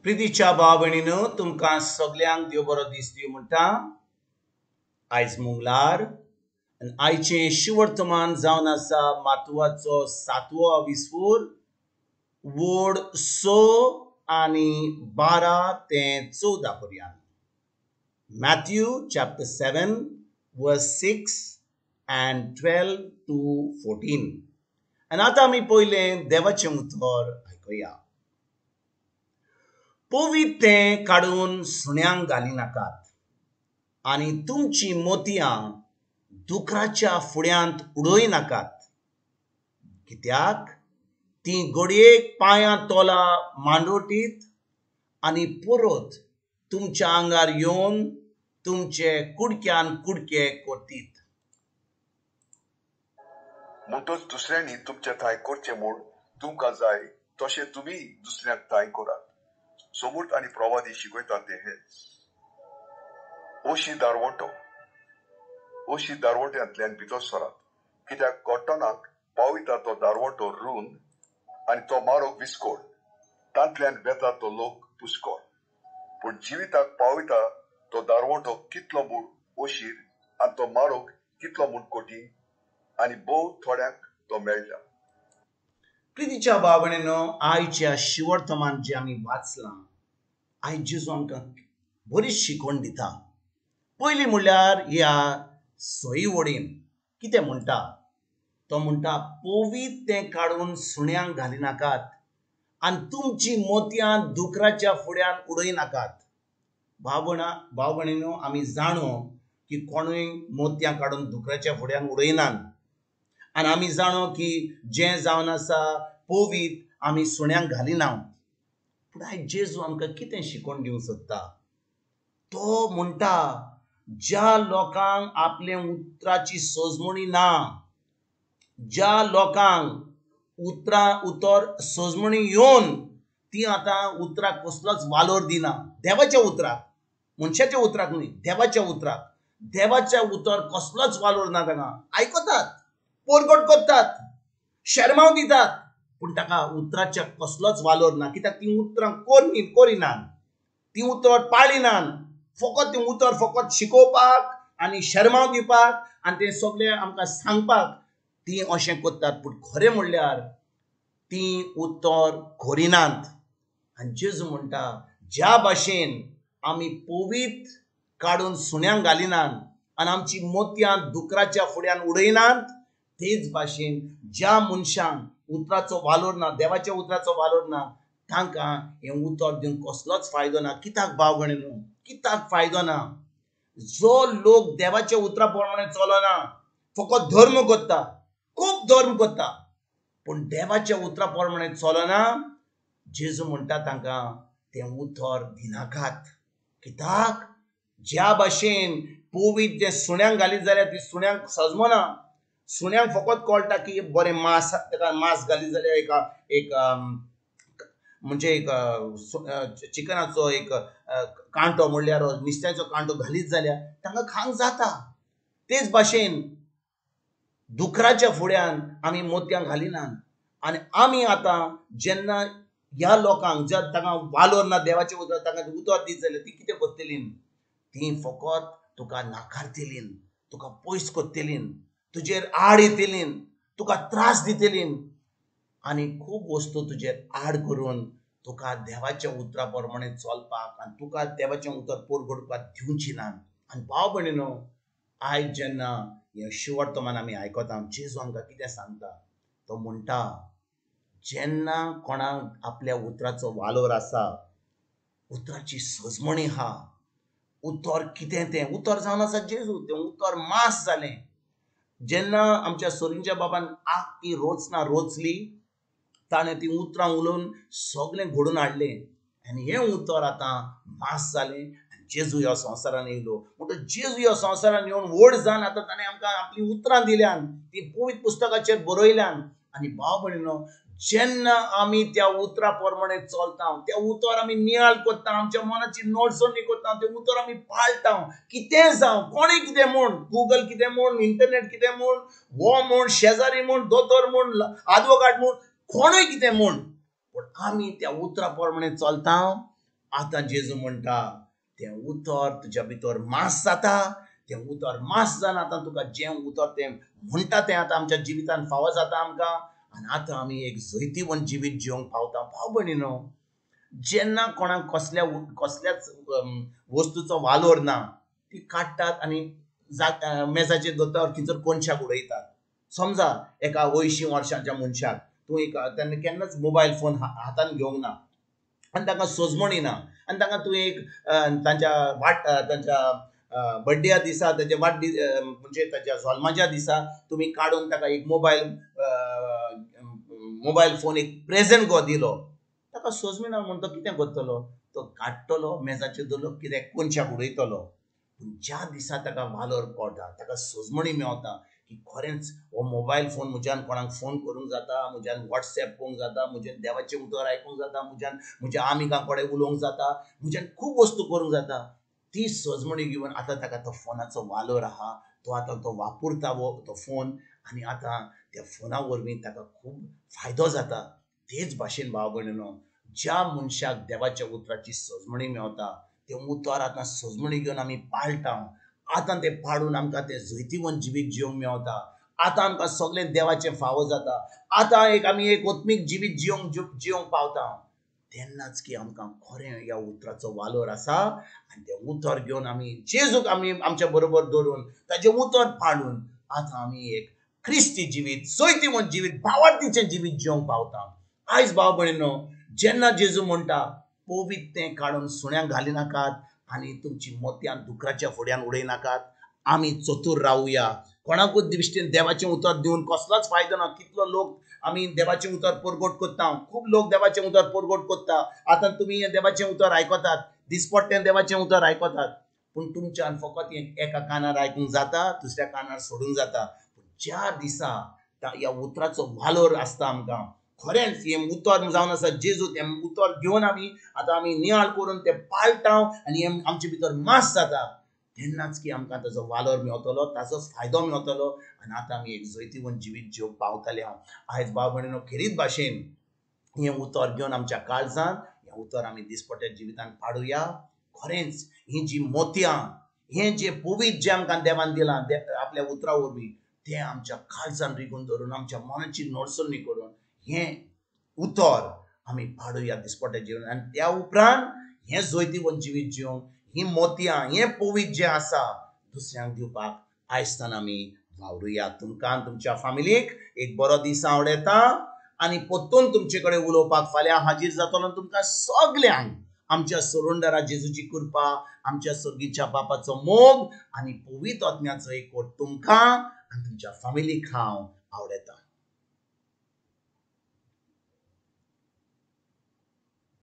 प्रितीच्या भाव भयणीनो, तुमकां सगल्यांक देव बरो दीस दिवं म्हणटा. आयज मंगळार आनी आयचें शिवर्तमान जावन आसा मातवाचो सातवो विस्फूर वोड 6 आनी 12 ते 14 पर्यंत. Matthew chapter 7 verse 6 and 12 to 14. आनी आतां आमी पयलें देवाचें उतर आयकुया. पवित्र तें काडून सुण्यांक घालिनाकात आनी तुमचीं मोतयां दुकराच्या फुड्यांत उडय नाकात, कित्याक तीं घडयेक पांयां तोला मांडोटीत आनी परत तुमच्या आंगार येवन तुमचे कुडक्यान कुडके करतीत. म्हणटच दुसऱ्यांनी तुमच्या थांय करचें म्हूण तुमकां जाय तशें तुमी दुसऱ्यांक थांय करात. सोमूर्त आनी प्रवादी शिकयतात ते हेच. ओशी दारवंटो. ओशी दारवंट्यांतल्यान भितर सरात, कित्याक कॉटनाक पावयता तो दारवंटो रून आनी तो मारोग विस्कोळ, तांतल्यान वेता तो लोक पुस्कोळ. पूण जिविताक पावयता तो दारवंटो कितलो म्हूण ओशीर आनी तो मारोग कितलो म्हूण कठीण आनी भोव थोड्यांक तो मेळटा. प्रितीच्या भाव भयणीनो, आयच्या शिवर्तमान जें आमी वाचलां, आयज जेजू आमकां बरीच शिकवण दिता. पयलीं म्हणल्यार ह्या सई वडीन कितें म्हणटा, तो म्हणटा पवित्र तें काडून सुण्यांक घालिनाकात आनी तुमचीं मोतयां दुकराच्या फुड्यान उडय नाकात. भाव भयणीनो, आमी जाणो की कोणूय मोतयां काडून दुकराच्या फुड्यान उडयनात आनी आमी जाणो की जें जावन आसा पवित्र आमी सुण्यांक घालिना. पूण आयज जेजू आमकां कितें शिकोवन दिवंक सोदता, तो म्हणटा ज्या लोकांक आपले उतराची सजमणी ना, ज्या लोकांक उतरां उतर सजमणी येवन ती आतां उतराक कसलोच वालोर दिना, देवाच्या उतराक, मनशाच्या उतराक न्हय, देवाच्या उतराक, देवाच्या उतर कसलोच वालोर ना. ताका आयकतात, पोरगट करतात, शेरमांव दितात, पूण ताका उतराच्या कसलोच वालोर ना, कित्याक तीं उतरां करिनात, तीं उतर पाळिनात. फकत तीं उतर फकत शिकोवपाक आनी शेरमांव दिवपाक आनी तें सगळें आमकां सांगपाक तीं अशें करतात, पूण खरें म्हणल्यार तीं उतर करिनात. आनी जेजू म्हणटा ज्या भाशेन आमी पवित्र काडून सुण्यांक घालिनात आनी आमची मोतयां दुकराच्या फुड्यान उडयनात, तेच भाशेन ज्या मनशांक उतराचो वालोर ना, देवाच्या उतराचो वालोर ना, तांकां हें उतर दिवन कसलोच फायदो ना. कित्याक भाव भयणीनो, कित्याक फायदो ना? जो लोक देवाच्या उतरा प्रमाणे चलना, फकत धर्म करता, खूब धर्म करता, पूण देवाच्या उतरा प्रमाणे चलना, जेजू म्हणटा तांकां तें उतर दिनाकात. कित्याक ज्या भाशेन पवित्र जें सुण्यांक घालीत जाल्यार ती सुण्यांक सजमना, सुण्यांक फकत कळटा की बरें मांस, ताका मांस घालीत जाल्यार एक म्हणजे एक चिकनाचो एक कांटो म्हणल्यार नुस्त्याचो कांटो घालीत जाल्यार तांकां खावंक जाता. तेच भाशेन दुकराच्या फुड्यान आमी मोतयां घालिनात आनी आमी आतां जेन्ना ह्या लोकांक जर तांकां वालोर ना देवाचें उतर, तांकां उतर दीत जाल्यार ती कितें करतलीं, तीं फकत तुका नाकारतलीं, तुका पयस करतलीं, तुजेर आड येतलीं, तुका त्रास दितलीं आनी खूब वस्तू तुजेर आड करून तुका देवाच्या उतरा प्रमाणे चलपाक आनी तुका देवाचें उतर पोरघडपाक दिवची ना. आनी भाव भयणीनो, आयज जेन्ना हें शिवर्तमान आमी आयकता, जेजू आमकां कितें सांगता, तो म्हणटा जेन्ना कोणाक आपल्या उतराचो वालोर आसा, उतराची सजमणी आहा, उतर कितें तें उतर जावन आसा जेजू, तें उतर मांस जालें. जेन्ना आमच्या सोरींच्या बाबान आग ती रोचना रोचली, ताणें ती उतरां उलोवन सगळें घडोवन हाडलें आनी हें उतर आतां मांस जालें आनी जेजू ह्या संवसारान येयलो. म्हणटच जेजू ह्या संवसारान येवन व्हड जावन आतां ताणें आमकां आपलीं उतरां दिल्यान, तीं पवित्र पुस्तकाचेर बरयल्यान. आनी भाव भयणीनो, जेन्ना आमी त्या उतरा प्रमाणे चलता, त्या उतर आमी नियाळ करता, आमच्या मनाची नडसणी करता, तें उतर आमी पाळटा, कितें जावं, कोणें कितें म्हूण, गुगल कितें म्हूण, इंटरनेट कितें म्हूण, हो म्हूण, शेजारी म्हूण, दोतोर म्हूण, आदवोगाद म्हूण, कोणूय कितें म्हूण, पूण आमी त्या उतरा प्रमाणे चलता, आतां जेजू म्हणटा तें उतर तुज्या भितर मास जाता, तें उतर मास जावन आतां तुका जें उतर तें म्हणटा तें आतां आमच्या जिवितान फावो जाता आमकां आनी आतां आमी एक जैतिवंत जिवीत जिवंक पावता। भाव भयणीनो, जेन्ना कोणाक कसल्या कसल्याच वस्तूचो वालोर ना ती काडटात आनी मेजाचेर दवरता थंयसर कोनशाक उडयतात। समजा एका 80 वर्सांच्या मनशाक तूं एक तेन्ना केन्नाच मोबायल फोन हातान घेवंक ना आनी तांकां सोजमणी ना आनी तांकां तूं एक तांच्या तांच्या बड्ड्या दिसा, ताच्या वाडदीस म्हणजे ताच्या जल्माच्या दिसा तुमी काडून ताका एक मोबायल फोन एक प्रेजेंट गो दिलो, ताका सोजमिना म्हूण तो कितें करतलो? तो काडटलो, मेजाचेर दवरलो, कित्याक कोनशाक उडयतलो। पूण ज्या दिसा ताका वालोर पडटा, ताका सोजमणी मेवता की खरेंच हो मोबायल फोन म्हज्यान कोणाक फोन करूंक जाता, म्हज्यान वॉट्सएप पळोवंक जाता, म्हज्यान देवाचें उतर आयकूंक जाता, म्हज्यान म्हज्या आमिगां कडेन उलोवंक जाता, म्हज्यान खूब वस्तू करूंक जाता, ती सोजमणी घेवन आतां ताका तो फोनाचो वालोर आहा, तो आतां तो वापरता हो तो फोन आनी आतां त्या फोना वरवीं ताका खूब फायदो जाता। तेच भाशेन भाव भयणीनो, ज्या मनशाक देवाच्या उतराची सोजमणी मेवता तें उतर आतां सोजमणी घेवन आमी पाळटा, आतां तें पाळून आमकां तें जैतिवंत जिवीत जिवंक मेवता, आतां आमकां सगळें देवाचें फावो जाता, आतां एक आमी एक आत्मीक जिवीत जिवंक पावता। तेन्नाच की आमकां खरें ह्या उतराचो वालोर आसा आनी तें उतर घेवन आमी जेजूक आमी आमच्या बरोबर दवरून ताचें उतर पाळून आतां आमी एक क्रिस्ती जिवीत, जैतिवंत जिवीत, भावार्थीचें जिवीत जिवंक पावता। आयज भाव भयणीनो, जेन्ना जेजू म्हणटा पवित्र तें काडून सुण्यांक घालिनाकात आनी तुमची मोतयां दुकराच्या फुड्यान उडयनाकात, आमी चतूर रावया। कोणाकूच दृश्टीन देवाचें उतर दिवन कसलोच फायदो ना। कितलो लोक आमी देवाचें उतर परगट करता, खूब लोक देवाचें उतर परगट करता। आतां तुमी हें देवाचें उतर आयकतात, दिसपट्टें देवाचें उतर आयकतात, पूण तुमच्यान फकत एका कानार आयकूंक जाता, दुसऱ्या कानार सोडूंक जाता। पूण ज्या दिसा ह्या उतराचो वालोर आसता आमकां, खरेंच हें उतर जावन आसा जेजू, तें उतर घेवन आमी आतां आमी नियाळ करून तें पाळटा आनी हें आमचे भितर मास जाता, तेन्नाच की आमकां ताजो वालोर मेवतलो, ताजोच फायदो मेवतलो आनी आतां आमी एक जैतिवंत जिवीत जिवंक पावतले। हांव आयज भाव भयणीनो, खेरीत भाशेन हें उतर घेवन आमच्या काळजान हें उतर आमी दिसपट्ट्या जिवितान पाडुया। खरेंच ही जी मोतयां, हें जें पवित्र जें आमकां देवान दिलां आपल्या उतरा वरवीं, तें आमच्या काळजान रिगून धरून आमच्या मनाची नडसणी करून हें उतर आमी पाडुया दिसपट्ट्या जिवन आनी त्या उपरांत हें जैतिवंत जिवीत जिवंक, ही मोतयां, हें पवित्र जें आसा दुसऱ्यांक दिवपाक आयजतान आमी वावरुया। तुमकां तुमच्या फामिलीक एक बरो दीस आवडटा आनी परतून तुमचे कडेन उलोवपाक फाल्यां हाजीर जातलो। तुमकां सगल्यांक आमच्या सोडूनदारा जेजूची कृपा, आमच्या सर्गीच्या बापाचो मोग आनी पवित्र आत्म्याचो एकवट तुमकां आनी तुमच्या फामिलीक हांव आवडटा।